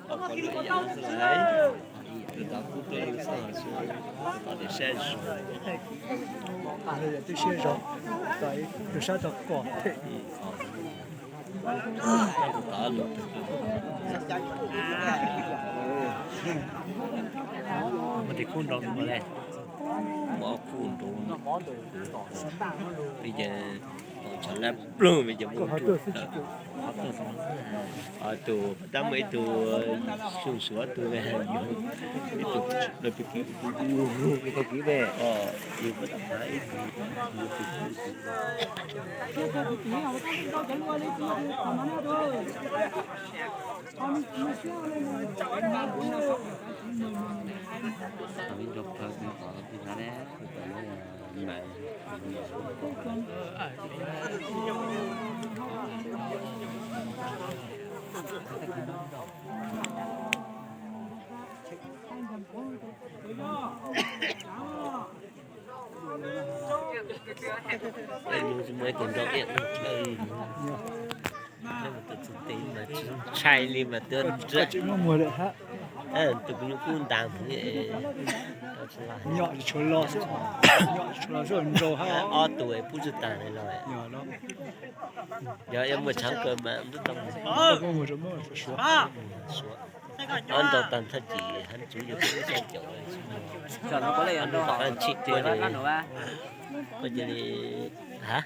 Twb siab zog, tus sab tog kom. Mus tis kub nrau le, mus ob kub nrau, li ces tau tshav lab plog li ces mus tus, tus tab muaj ib tug xyoo suav tug, ib tug, ib tug, ib tug, Ntshai li mas twb tus kuv nyuj kub ntas, nyom tsis tshua los xwb, nyom tsis tshua los xwb, nrau hab ob tug pub tsis tas li los. Yog yuav muaj tshav kawg mas tau mus Suav. Ob nrau tag thaj ces hab tsuv yus xyab caum, tshim tiag li, koj cia li, ha,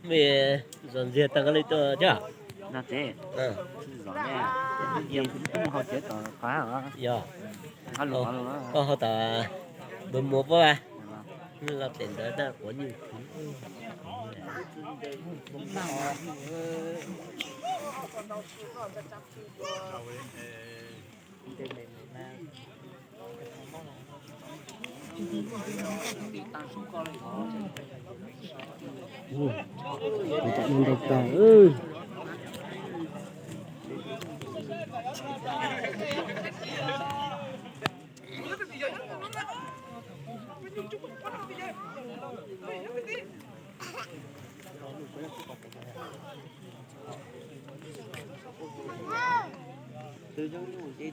Mej zov ntxiag tag koj li tuaj thiab? Yog, koj ho tom npawg muas puab, los pem ntawd tab quav nyuj. Ib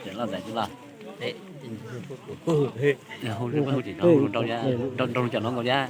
tsev loj ntawd los, hu, hu tseem rau, nrau cov no nkaus thiab.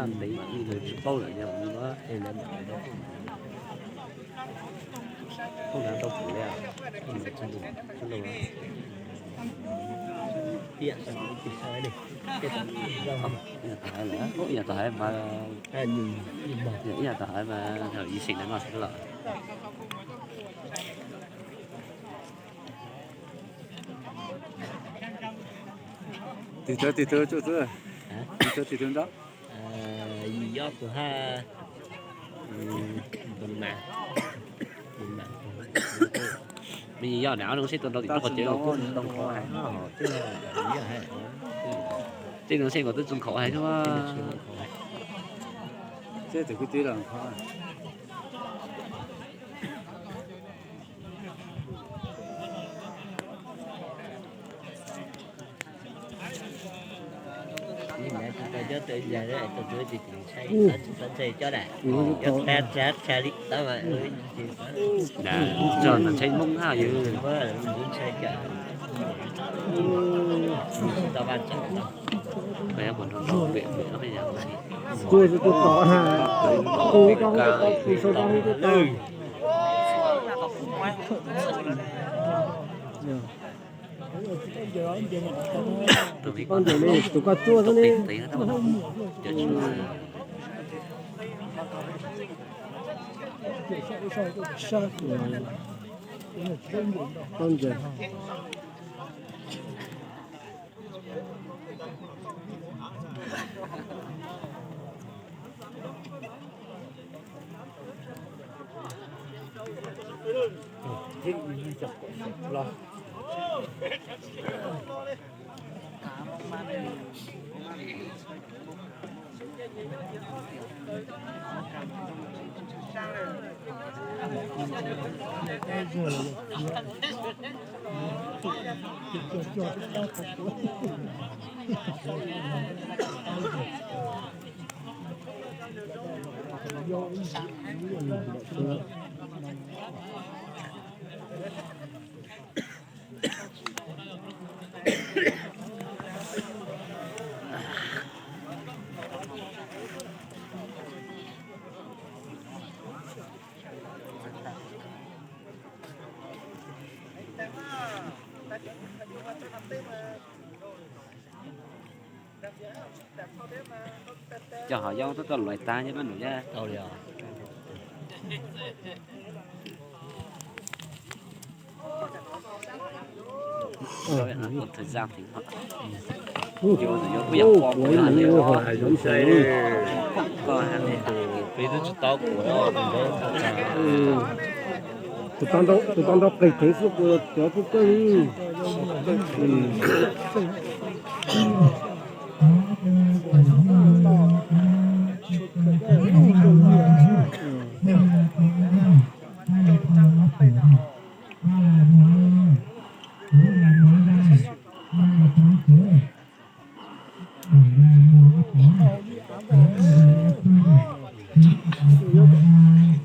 ntev ib tug tsis paub lawm yog mus no. Phooj ywg rau kuv li, ib yam tau hais mas, ib yam tau hais mas, ib yam tau hais mas yim xeem ntawm no xwb los. Tus thawj, tus thawj, tus thawj, tus thawj nrab. Yim ob tus hab, tus mas, tus mas, me yim yog nab, seb tua ntau tim no qhov tsev los kuj ntoo qhov hais. Tej no seb nkaus twb tsis nkhaus hais xwb. Seb tus kwv tij los nkhaus. Tso ntshai Hmoob hab yus. Kuv, kuv, kuv, kuv, kuv, kuv, tus koj cuab xwb ne. Koj ntsia. Cov hom yob twb tau luav tag nyob pab nus thiab. Thời gian thì họ, ui, ui, ui, ui, ui, ui, ui, ui, ui, tus tau nrau qis teev xwb kuv cov kuj kawg.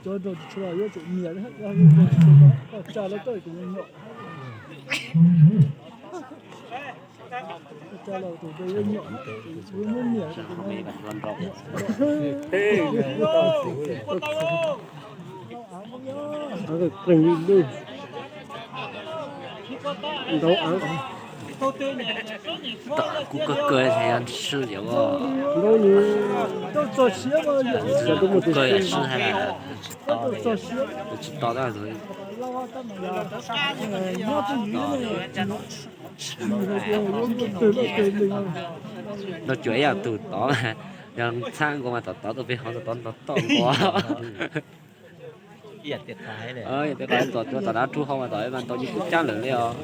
Cov rau tsis tshua yuav tsum niam, koj tsa lawv koj tus me nyuam. Tsa lawv tus me nyuam, muab niam. Ntau av. Kuv kawg kawg es yog sib yuav. Ntau nws tau txog siab, kuv kawg yam sib hais, tsis tau, tsis tau. Nrog cuag ib yam tus tod, yog txhab nkaus mas tom tod tus pem hov tom tod nrog toj nkaus. Yog tias kom tuam cuag tom dab rub hau mas tom mas ntau yus kuj cab lawm li os.